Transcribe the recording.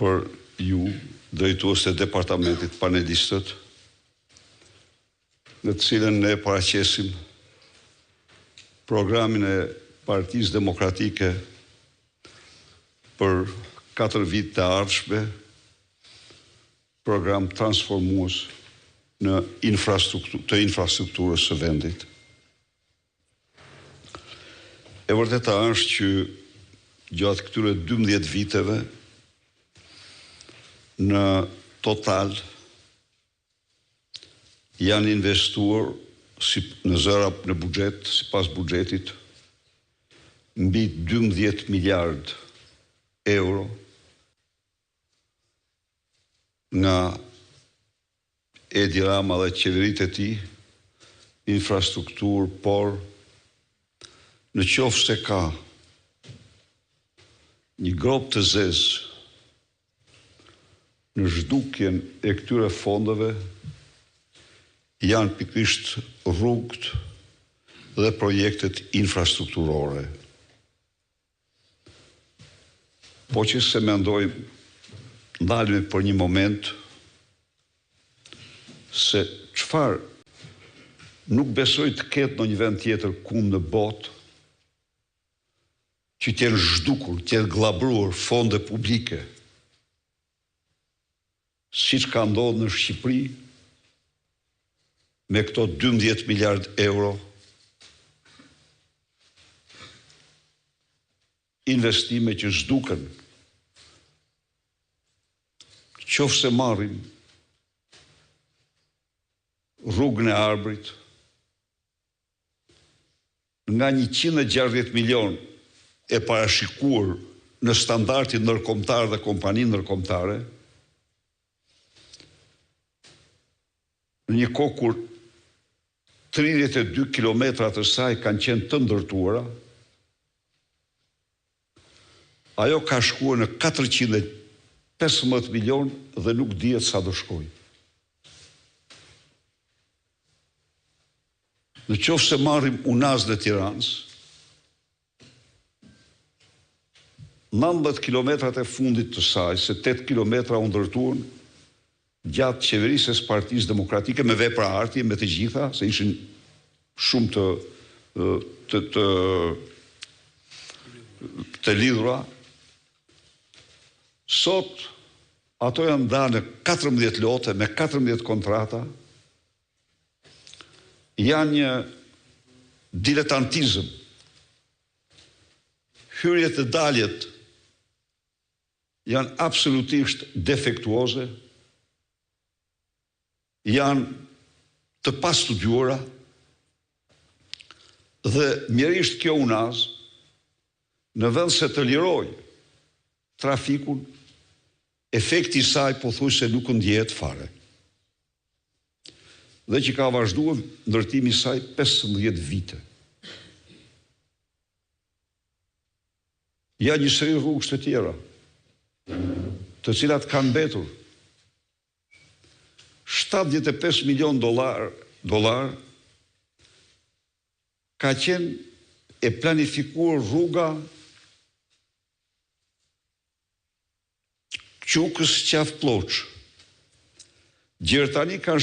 Për ju, drejtuesit e departamentit, panelistët, në të cilën ne paraqesim programin e Partisë Demokratike për 4 vite të ardhshme, program transformues në infrastrukturë, të infrastrukturës së vendit. E vërteta është që gjatë këtyre 12 viteve në total janë investuar si në zëra në buxhet, sipas buxhetit, mbi 12 miliard euro nga Edi Rama dhe qeveritë e tij, infrastrukturë, por në qoftë se ka një gropë të zezë në zhdukjen e këtyre fondeve janë pikërisht rrugët dhe projektet infrastrukturore. Po që se mendojmë, ndalemi për një moment se çfarë nuk besoj të ketë ndonjë vend tjetër kund në botë që të jenë zhdukur, të jenë gllabruar fonde publike, siç ka ndodhur në Shqipëri me këto 12 miliard euro investime që zhduken. Qoftë se marrim rrugën e Arbrit, nga 160 milion e parashikuar në standardin ndërkombëtar dhe kompani ndërkombëtare, në një kohë kur 32 kilometra të saj kanë qenë të ndërtuara, ajo ka shkuar në 415 milion dhe nuk dihet sa do shkojë. Në qoftë se marrim Unazën e Tiranës, 19 kilometrat e fundit të saj, se 8 kilometra u ndërtuan gjatë qeverisjes së Partisë Demokratike me vepra arti, me të gjitha, se ishin shumë të të të të lidhura. Sot ato janë ndarë në 14 lote me 14 kontrata. Janë një diletantizëm. Hyrjet e daljet janë absolutisht defektuoze, janë të pastudiuara dhe mjerisht kjo unazë në vend se të lirojë trafikun, efekti i saj pothuajse nuk ndjehet fare. Dhe që ka vazhduar ndërtimi i saj 15 vite. Ja një seri rrugësh të tjera, të cilat kanë mbetur 75 milion dollar, dollar ka qenë e planifikuar rruga Qukës Qafë Plloçë. Gjer tani kanë.